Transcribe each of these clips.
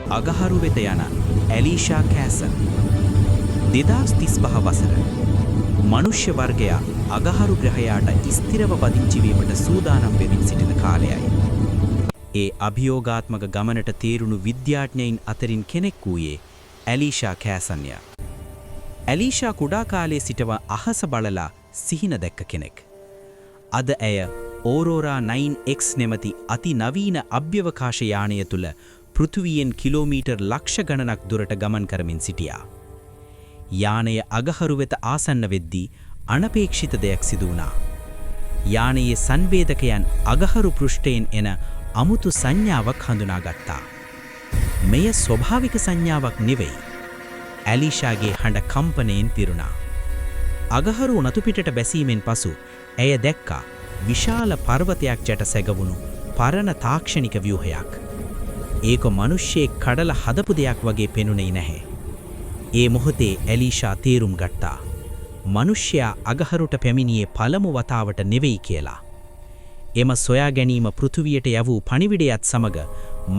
අගහරු වෙත යන ඇලීෂා කෑසන්. 2035 වසර. මනුෂ්‍ය වර්ගයා අගහරු ග්‍රහයාට ස්ථිරව පදිංචි වීමට සූදානම් වෙමින් සිටින කාලයයි. ඒ අභියෝගාත්මක ගමනට තේරුණු විද්‍යාඥයින් අතරින් කෙනෙක් වූයේ ඇලීෂා කෑසන්ය. ඇලීෂා කුඩා කාලයේ සිටම අහස බලලා සිහින දැක්ක කෙනෙක්. අද ඇය ඕරෝරා 9X නැමැති අති නවීන අභ්‍යවකාශ යානය තුළ පෘථුවියෙන් කිලෝමීටර් ලක්ෂ ගණනක් දුරට ගමන් කරමින් සිටියා. යානය අගහරු වෙත ආසන්න වෙද්දී අනපේක්ෂිත දෙයක් සිදු වුණා. යානයේ සංවේදකයන් අගහරු පෘෂ්ඨයෙන් එන අමුතු සංඥාවක් හඳුනාගත්තා. මෙය ස්වභාවික සංඥාවක් නෙවෙයි. ඇලිෂාගේ හඬ කම්පනයෙන් පිරුණා. අගහරු නතු පිටට බැසීමෙන් පසු ඇය දැක්කා විශාල පර්වතයක් යට සැඟවුණු පරණ තාක්ෂණික ව්‍යුහයක්. ඒක මිනිස්සෙක් කඩලා හදපු දෙයක් වගේ පෙනුනේ නැහැ. ඒ මොහොතේ ඇලිෂා තේරුම් ගත්තා, මනුෂ්‍යයා අගහරුට පැමිණියේ පළමු වතාවට නෙවෙයි කියලා. එම සොයා ගැනීම පෘථුවියට යවූ පණිවිඩයත් සමග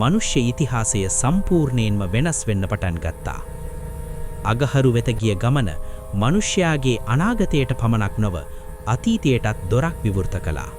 මනුෂ්‍ය ඉතිහාසය සම්පූර්ණයෙන්ම වෙනස් වෙන්න පටන් ගත්තා. අගහරු වෙත ගිය ගමන මනුෂ්‍යයාගේ අනාගතයට පමණක් නොව අතීතයටත් දොරක් විවෘත කළා.